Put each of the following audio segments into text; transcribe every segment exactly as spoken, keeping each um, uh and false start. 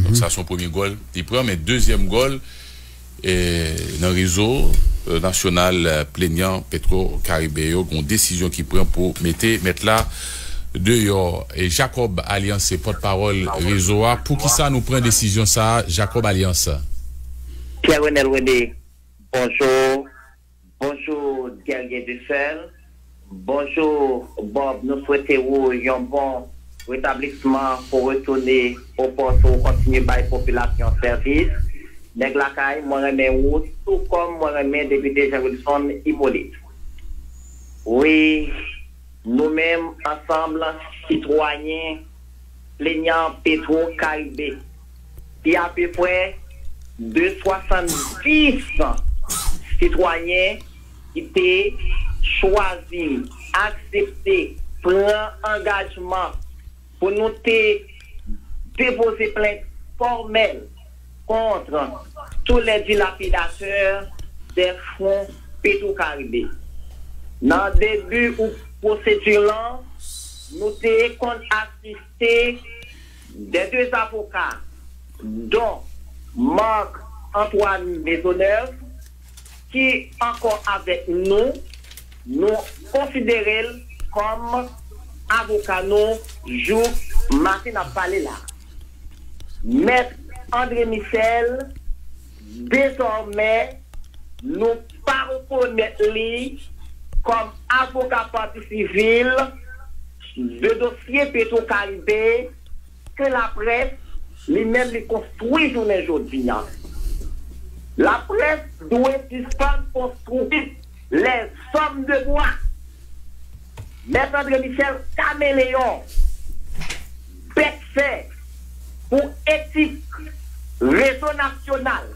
Donk, sa se yon premye gòl li pran, men dezyèm gòl, e, nan rezo, e, nasyonal, e, plenyan Petro Karibe yo, gen yon desizyon ki pran pou mete mèt la deyò. E Jacob Alliance se pòtpawòl rezo a. Poukisa nou pran desizyon sa a, Jacob Alliance? Pierre Renel René, bonjou. Bonjou, Guerrier Dussel. Bonjou, Bob. Nou swete ou yon bon retablisman pou retounen o pòs ou kontinye bay popilasyon sèvis. Nèg lakay, mwen renmen ou, tou kòm mwen renmen Depite Jean Wilson Hyppolite. Wi, nou menm ansanm sitwayen plenyan Petro Karibe, ki apeprè de swasanndis sitwayen ki te chwazi, aksepte, pran angajman pou nou te depoze plent fòmèl contre tous les dilapidateurs des fonds Petro-Caribe. Nan debi ou pwosedi lan, nou te konn asiste de de avoka, dont Marc Antoine Maisonneuve, ki ankò avèk nou, nou konsidere l kòm avoka nou jouk maten n ap pale la. Mèt André Michel, dezòmè, nou pa rekonèt li kòm avoka pati sivil de dosye Petro Caribe ke laprès li menm li konstwi jounen jodi a. Laprès dwe sispann konstwi lèzòm de bwa. Mèt André Michel Kameleyon, bèt fè pou etik rezo nasyonal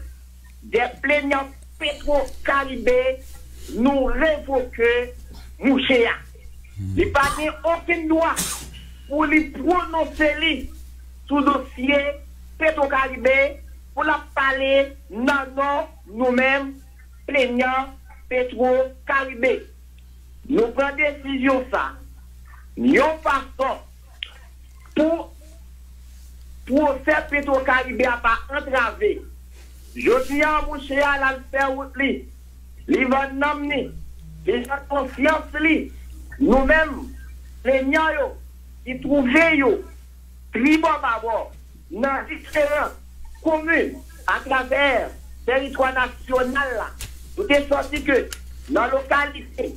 dè plenyan Petro Caribe, nou revoke mouche a. Li pa gen okenn dwa pou li pwononse li sou dosye Petro Caribe pou l ap pale nan non nou menm plenyan Petro Caribe. Nou pran desizyon sa yon fason pou pwosè Petro Caribe a pa antrave. Jodi a, mouche a l al fè wout li. Li vann nanm li. Li vann konsyans li. Nou menm, plenyan yo, ki twouve yo tribò babò nan diferan komin atravè teritwa nasyonal la, nou te santi ke nan lokalite,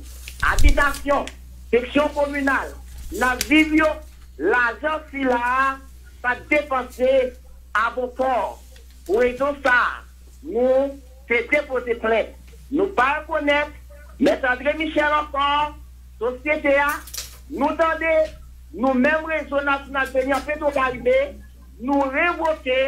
abitasyon, seksyon kominal n ap viv yo, lajan sila a pa t depanse a bon pò. Pou rezon sa a, nou te depoze plent. Nou pa rekonèt Mèt André Michel ankò, sosyete a, nou tande, nou menm rezo nasyonal plenyan Petro Caribe, nou revoke